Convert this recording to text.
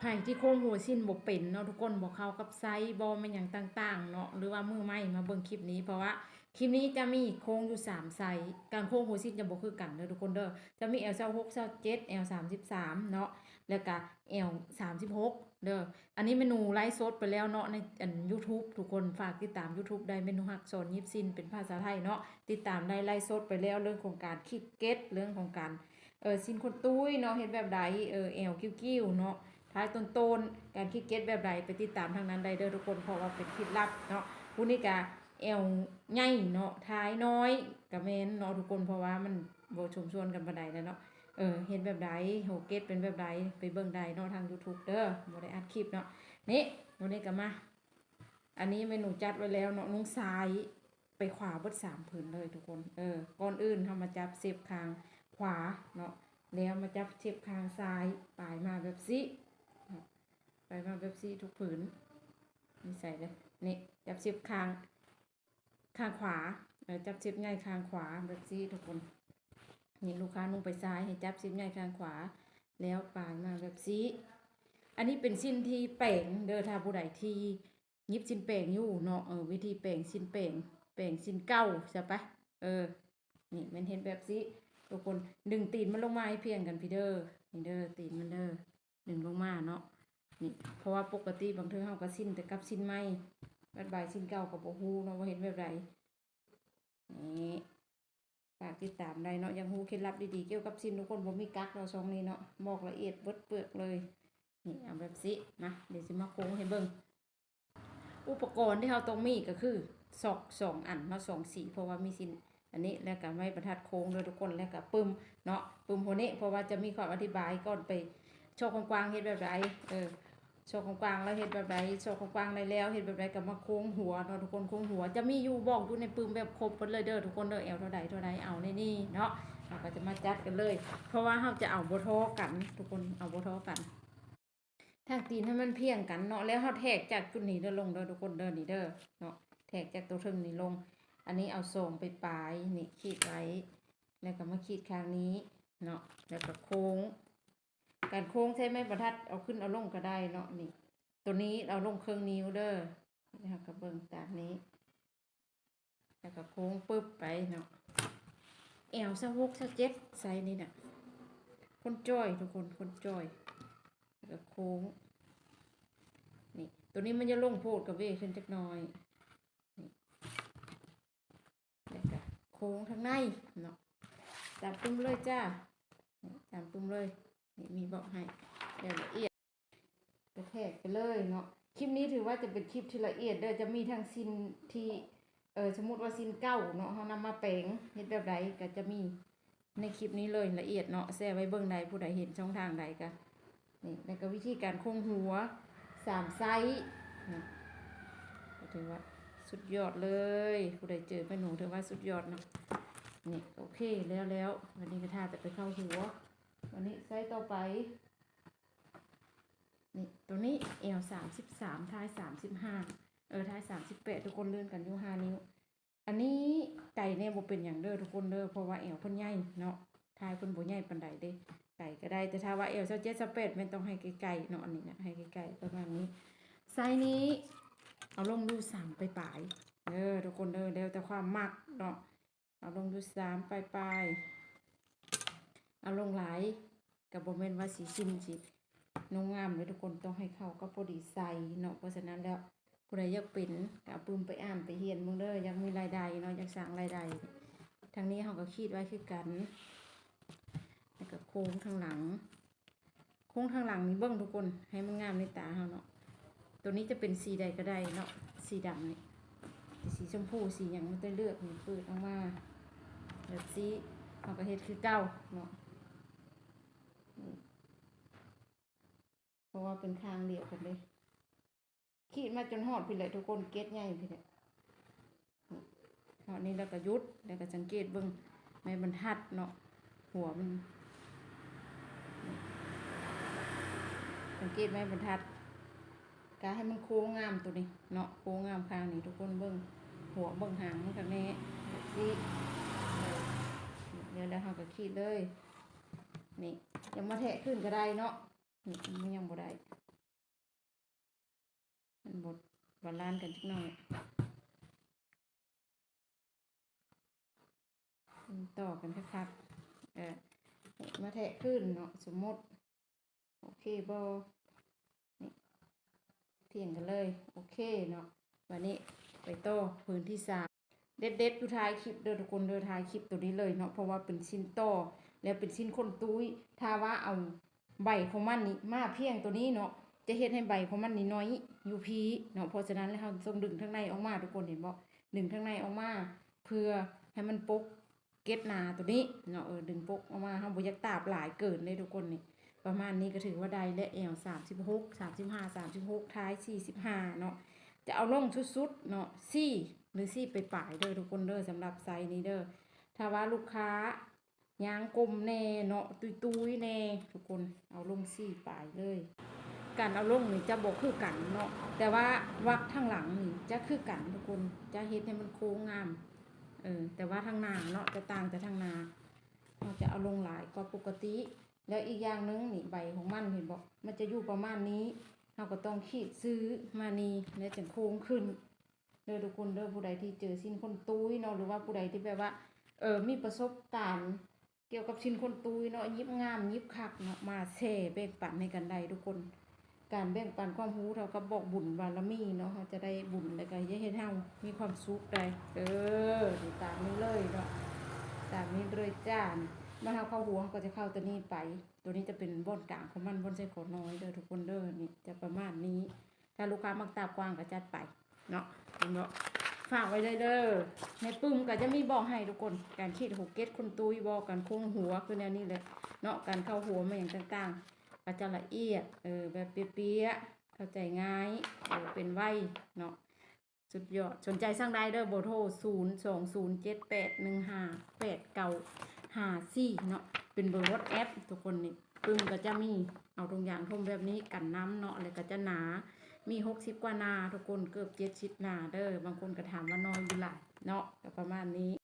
ໃຜທີ່ໂຄ້ງຫົວສິ້ນບໍ່ເປັນເນາະທຸກຄົນ, ບໍ່ເຂົ້າກັບໄຊ ບໍ່ແມ່ນຫຍັງຕ່າງໆເນາະ ຫຼືວ່າມືໃໝ່ມາເບິ່ງຄລິບນີ້ ເພາະວ່າຄລິບນີ້ຈະມີໂຄ້ງຢູ່ສາມໄຊ. ການໂຄ້ງຫົວສິ້ນຈະບໍ່ຄືກັນເດີທຸກຄົນເດີ, ຈະມີ L ຊາວຫົກ ຊາວເຈັດ L ສາມສິບສາມເນາະ ແລ້ວກະ L ສາມສິບຫົກເດີ. ອັນນີ້ແມ່ໜູໄລຟ໌ສົດໄປແລ້ວເນາະ ໃນອັນ YouTube ທຸກຄົນ ຝາກຕິດຕາມ YouTube ໄດ້ ແມ່ໜູຮັກສອນຫຍິບສິ້ນເປັນພາສາໄທເນາະ, ຕິດຕາມໄດ້ ໄລຟ໌ສົດໄປແລ້ວ ເລື່ອງຂອງການຂີດເກັດ ເລື່ອງຂອງການ ເອີ ສິ້ນຄົນຕຸ້ຍເນາະ ເຮັດແບບໃດ ເອີ ແອວຄິ້ວໆເນາະ ທ້າຍຕົ້ນໆ ການຂີດເກັດແບບໃດ ໄປຕິດຕາມທາງນັ້ນໄດ້ເດີທຸກຄົນ ເພາະວ່າເປັນເຄັດລັບເນາະ. ຜູ້ນີ້ກະແອວໃຫຍ່ເນາະ ທ້າຍນ້ອຍກະແມ່ນເນາະທຸກຄົນ ເພາະວ່າມັນບໍ່ສົມສ່ວນກັນປານໃດແຫຼະເນາະ. ເອີ ເຮັດແບບໃດ ຫົວເກັດເປັນແບບໃດ ໄປເບິ່ງໄດ້ເນາະ ທາງ YouTube ເດີ ບໍ່ໄດ້ອັດຄລິບເນາະ. ນີ້ ມື້ນີ້ກະມາ ອັນນີ້ແມ່ໜູຈັດໄວ້ແລ້ວເນາະ ນຸ່ງຊ້າຍ ໄປຂວາເບິດສາມຜືນເລີຍທຸກຄົນ. ເອີ ກ່ອນອື່ນເຮົາມາຈັບເຊັບຂ້າງຂວາເນາະ ແລ້ວມາຈັບເຊັບຂ້າງຊ້າຍ ປາຍມາແບບຊີ້ເນາະ ປາຍມາແບບຊີ້ທຸກຜືນ. ນີ້ໃສ່ເລີຍ ນີ້ ຈັບເຊັບຂ້າງ ຂ້າງຂວາ ເອີ ຈັບເຊັບໃຫຍ່ຂ້າງຂວາແບບຊີ້ທຸກຄົນ. ນີ້ ລູກຄ້ານຸ່ງໄປຊ້າຍ ໃຫ້ຈັບເຊັບໃຫຍ່ຂ້າງຂວາ ແລ້ວປາຍມາແບບຊີ້. ອັນນີ້ເປັນສິ້ນທີ່ແປງເດີ ຖ້າຜູ້ໃດທີ່ ຫຍິບສິ້ນແປງຢູ່ເນາະ ເອີ ວິທີແປງສິ້ນແປງ ແປງສິ້ນເກົ່າຊະໄປ. ເອີ ນີ້ແມ່ນເຮັດແບບຊີ້ທຸກຄົນ ດຶງຕີນມັນລົງມາໃຫ້ພຽງກັນພີ້ເດີ ນີ້ເດີ ຕີນມັນເດີ ດຶງລົງມາເນາະ. ນີ້ ເພາະວ່າປົກກະຕິບາງເທື່ອເຮົາກະສິ້ນແຕ່ກັບສິ້ນໃໝ່ ບາດບາຍສິ້ນເກົ່າກະບໍ່ຮູ້ເນາະວ່າເຮັດແບບໃດ. ນີ້ ຝາກຕິດຕາມໄດ້ເນາະ ຢາກຮູ້ເຄັດລັບດີໆກ່ຽວກັບສິ້ນທຸກຄົນ ບໍ່ມີກັກດອກຊ່ອງນີ້ເນາະ ບອກລະອຽດເບິດເປືອກເລີຍ. ນີ້ ເອົາແບບຊີ້ ມາ ດຽວຊິມາໂຄ້ງໃຫ້ເບິ່ງ. ອຸປະກອນທີ່ເຮົາຕ້ອງມີກະຄືຊອກສອງອັນເນາະ ສອງສີ ເພາະວ່າມີສິ້ນອັນນີ້ ແລ້ວກະໄມ້ບັນທັດໂຄ້ງເດີທຸກຄົນ ແລ້ວກະປຶ້ມເນາະ ປຶ້ມຫົວເນະ ເພາະວ່າຈະມີຄວາມອະທິບາຍກ່ອນໄປ ຊອກຄວາມກວ້າງເຮັດແບບໃດ ເອີ ຊອກຄວາມກວ້າງແລ້ວເຮັດແບບໃດ ຊອກຄວາມກວ້າງໄດ້ແລ້ວເຮັດແບບໃດ ກະມາໂຄ້ງຫົວເນາະທຸກຄົນ. ໂຄ້ງຫົວຈະມີຢູ່ບອກຢູ່ໃນປຶ້ມແບບຄົບເບິດເລີຍເດີທຸກຄົນເດີ ແອວເທົ່າໃດເທົ່າໃດ ເອົາໃນນີ້ເນາະ. ເຮົາກະຈະມາຈັດກັນເລີຍ ເພາະວ່າເຮົາຈະເອົາບໍ່ທໍ່ກັນທຸກຄົນ ເອົາບໍ່ທໍ່ກັນ ທາງຕີນໃຫ້ມັນພຽງກັນເນາະ ແລ້ວເຮົາແທກຈາກຈຸດນີ້ເດີລົງເດີທຸກຄົນເດີ ນີ້ເດີເນາະ ແທກຈາກໂຕເທິງນີ້ລົງ. ອັນນີ້ເອົາສອງໄປປາຍ ນີ້ຂີດໄວ້ ແລ້ວກະມາຂີດຂ້າງນີ້ເນາະ ແລ້ວກະໂຄ້ງ ການໂຄ້ງໃຊ້ໄມ້ບັນທັດເອົາຂຶ້ນເອົາລົງກະໄດ້ເນາະ. ນີ້ ໂຕນີ້ເອົາລົງເຄິ່ງນິ້ວເດີ ເຮົາກະເບິ່ງຕາມນີ້ ແລ້ວກະໂຄ້ງປຶບໄປເນາະ ແອວຊາວຫົກ ຊາວເຈັດ ໄຊນີ້ນະ ຄົນຈ່ອຍທຸກຄົນ ຄົນຈ່ອຍ ແລ້ວກະໂຄ້ງ. ນີ້ ໂຕນີ້ມັນຈະລົງໂພດ ກະເຫວ່ຂຶ້ນຈັກໜ້ອຍ ນີ້ ແລ້ວກະໂຄ້ງທາງໃນເນາະ ຕາມປຶ້ມເລີຍຈ້າ ນີ້ ຕາມປຶ້ມເລີຍ. ນີ້ ມີບອກໃຫ້ແບບລະອຽດ ກະແທກໄປເລີຍເນາະ. ຄລິບນີ້ຖືວ່າຈະເປັນຄລິບທີ່ລະອຽດເດີ ຈະມີທັງສິ້ນທີ່ ເອີ ສົມມຸດວ່າສິ້ນເກົ່າເນາະ ເຮົານຳມາແປງເຮັດແບບໃດ ກະຈະມີໃນຄລິບນີ້ເລີຍ ລະອຽດເນາະ ແຊໄວ້ເບິ່ງໄດ້ ຜູ້ໃດເຫັນຊ່ອງທາງໃດກະ ນີ້ ແລ້ວກະວິທີການໂຄ້ງຫົວສາມໄຊນະ ກະຖືວ່າສຸດຍອດເລີຍ ຜູ້ໃດເຈີແມ່ໜູຖືວ່າສຸດຍອດເນາະ. ນີ້ ໂອເຄ ແລ້ວໆ ບາດນີ້ກະຖ້າແຕ່ໄປເຂົ້າຫົວ. ບາດນີ້ໄຊຕໍ່ໄປ ນີ້ ໂຕນີ້ແອວສາມສິບສາມ ທ້າຍສາມສິບຫ້າ ເອີ ທ້າຍສາມສິບແປດ ທຸກຄົນ ເລື່ອນກັນຢູ່ຫ້ານິ້ວ. ອັນນີ້ໄກແດ່ບໍ່ເປັນຫຍັງເດີທຸກຄົນເດີ ເພາະວ່າແອວເພິ່ນໃຫຍ່ເນາະ ທ້າຍເພິ່ນບໍ່ໃຫຍ່ປານໃດເດ້. ໄກກະໄດ້ ແຕ່ຖ້າວ່າແອວຊາວເຈັດ ຊາວແປດ ແມ່ນຕ້ອງໃຫ້ໄກໆເນາະ ອັນນີ້ນະ ໃຫ້ໄກໆປະມານນີ້. ໄຊນີ້ເອົາລົງຢູ່ສາມປາຍໆເດີທຸກຄົນເດີ ແລ້ວແຕ່ຄວາມມັກເນາະ. ເອົາລົງຢູ່ສາມປາຍໆ ເອົາລົງຫຼາຍກະບໍ່ແມ່ນວ່າຊິສິ້ນຊິນຸ່ງງາມເດີທຸກຄົນ ຕ້ອງໃຫ້ເຂົ້າກັບພໍດີໄຊເນາະ. ເພາະສະນັ້ນແລ້ວ ຜູ້ໃດຢາກເປັນກະເອົາປຶ້ມໄປອ່ານໄປຮຽນເບິ່ງເດີ ຢາກມີລາຍໄດ້ເນາະ ຢາກສ້າງລາຍໄດ້. ທາງນີ້ເຮົາກະຂີດໄວ້ຄືກັນ ແລ້ວກະໂຄ້ງທາງຫຼັງ ໂຄ້ງທາງຫຼັງນີ້ເບິ່ງທຸກຄົນ ໃຫ້ມັນງາມໃນຕາເຮົາເນາະ. ໂຕນີ້ຈະເປັນສີໃດກະໄດ້ເນາະ ສີດຳນີ້ ສີຊົມພູ ສີຫຍັງ ມັນຈະເລືອກນີ້ ເປີດອອກມາແບບຊີ້ ເຮົາກະເຮັດຄືເກົ່າເນາະ. ນີ້ ເພາະວ່າເປັນຂ້າງດຽວກັນເດ້. ຂີດມາຈົນຮອດພີ້ແຫຼະທຸກຄົນ ເກັດໃຫຍ່ພີ້ແຫຼະ. ຮອດນີ້ແລ້ວກະຢຸດ ແລ້ວກະສັງເກດເບິ່ງໄມ້ບັນທັດເນາະ ຫົວມັນ ສັງເກດໄມ້ບັນທັດ ກະໃຫ້ມັນໂຄ້ງງາມໂຕນີ້ເນາະ ໂຄ້ງງາມຂ້າງນີ້ທຸກຄົນເບິ່ງ ຫົວເບິ່ງຫາງມັນກະແນ່ແບບຊີ້. ແລ້ວ ແລ້ວເຮົາກະຂີດເລີຍ. ນີ້ ຍັງມາແທະຂຶ້ນກະໄດ້ເນາະ. ນີ້ ມັນຍັງບໍ່ໄດ້ ບາລານກັນຈັກໜ້ອຍ ຕໍ່ກັນຄັກໆ ເອີ ມາແທະຄືນເນາະ ສົມມຸດ ໂອເຄບໍ່? ນີ້ ພຽງກັນເລີຍ ໂອເຄເນາະ. ບາດນີ້ໄປຕໍ່ພື້ນທີສາມ ເດັດໆ ຢູ່ທ້າຍຄລິບເດີທຸກຄົນເດີ ທ້າຍຄລິບໂຕນີ້ເລີຍເນາະ ເພາະວ່າເປັນສິ້ນຕໍ່ ແລ້ວເປັນສິ້ນຄົນຕຸ້ຍ. ຖ້າວ່າເອົາໃບຂອງມັນນີ້ມາພຽງໂຕນີ້ເນາະ ຈະເຮັດໃຫ້ໃບຂອງມັນນີ້ໜ້ອຍຢູ່ພີ້ເນາະ. ເພາະສະນັ້ນແລ້ວເຮົາຕ້ອງດຶງທາງໃນອອກມາ ທຸກຄົນເຫັນບໍ່? ດຶງທາງໃນອອກມາ ເພື່ອໃຫ້ມັນປົກເກັດໜ້າໂຕນີ້ເນາະ ເອີ ດຶງປົກອອກມາ ເຮົາບໍ່ຢາກຕາບຫຼາຍເກີນເດ້ທຸກຄົນ. ນີ້ປະມານນີ້ກໍຖືວ່າໄດ້ແລ້ວ ແອວສາມສິບຫົກ ສາມສິບຫ້າ ສາມສິບຫົກ ທ້າຍສີ່ສິບຫ້າເນາະ. ຈະເອົາລົງສຸດໆເນາະ ສີ່ ຫຼື ສີ່ປາຍໆເດີທຸກຄົນເດີ ສຳລັບໄຊນີ້ເດີ. ຖ້າວ່າລູກຄ້າຍາງກົມແດ່ເນາະ ຕຸ້ຍໆແດ່ທຸກຄົນ ເອົາລົງສີ່ປາຍເລີຍ. ການເອົາລົງນີ້ຈະບໍ່ຄືກັນເນາະ ແຕ່ວ່າວັກທາງຫຼັງນີ້ຈະຄືກັນທຸກຄົນ ຈະເຮັດໃຫ້ມັນໂຄ້ງງາມ ເອີ ແຕ່ວ່າທາງໜ້າເນາະ ຈະຕ່າງຈາກທາງໜ້າ ເຮົາຈະເອົາລົງຫຼາຍກວ່າປົກກະຕິ. ແລ້ວອີກຢ່າງໜຶ່ງນີ້ ໃບຂອງມັນເຫັນບໍ່ ມັນຈະຢູ່ປະມານນີ້ ເຮົາກໍຕ້ອງຂີດຊື່ມານີ້ ແລ້ວຈຶ່ງໂຄ້ງຂຶ້ນເດີທຸກຄົນເດີ. ຜູ້ໃດທີ່ເຈີສິ້ນຄົນຕຸ້ຍເນາະ ຫຼືວ່າຜູ້ໃດທີ່ແບບວ່າ ເອີ ມີປະສົບການກ່ຽວກັບສິ້ນຄົນຕຸ້ຍເນາະ ຫຍິບງາມຫຍິບຄັກເນາະ ມາແຊແບ່ງປັນໃຫ້ກັນໄດ້ທຸກຄົນ. ການແບ່ງປັນຄວາມຮູ້ເທົ່າກັບບອກບຸນບາລະມີເນາະ ເຮົາຈະໄດ້ບຸນ ແລ້ວກໍເຮັດໃຫ້ເຮົາມີຄວາມສຸກໄດ້. ເອີ ນີ້ຕາມນີ້ເລີຍເນາະ ຕາມນີ້ເລີຍຈ້າ. ບັດເຮົາເຂົ້າຫົວ ເຮົາກໍຈະເຂົ້າຕົວນີ້ໄປ ຕົວນີ້ຈະເປັນບ່ອນກາງຂອງມັນ ບ່ອນໃສ່ຂໍນ້ອຍເດີທຸກຄົນເດີ. ນີ້ຈະປະມານນີ້ ຖ້າລູກຄ້າມັກຕາບກວ້າງກໍຈັດໄປເນາະ ເຫັນບໍ່? ຝາກໄວ້ເລີຍເດີ. ໃນປຶ້ມກໍຈະມີບອກໃຫ້ທຸກຄົນ ການຂີດຫົວເກັດຄົນຕຸ້ຍບໍ ການໂຄ້ງຫົວ ຄືແນວນີ້ແຫຼະເນາະ ການເຂົ້າຫົວມາຫຍັງຕ່າງໆ ກໍຈະລະອຽດ ເອີ ແບບເປຍໆ ເຂົ້າໃຈງ່າຍ ເອີ ເປັນໄວເນາະ. ສຸດຍອດ ສົນໃຈສັ່ງໄດ້ເດີ ເບີໂທ ສູນສອງສູນເຈັດແປດໜຶ່ງຫ້າແປດເກົ້າຫ້າສີ່ເນາະ ເປັນເບີວັອດແອັບທຸກຄົນ. ນີ້ປຶ້ມກໍຈະມີ ເອົາຖົງຢາງຖົມແບບນີ້ກັນນ້ຳເນາະ ແລ້ວກໍຈະໜາ ມີຫົກສິບກວ່າໜ້າທຸກຄົນ ເກືອບເຈັດສິບໜ້າເດີ. ບາງຄົນກໍຖາມວ່ານ້ອຍຫຼືຫຼາຍເນາະ ກໍປະມານນີ້.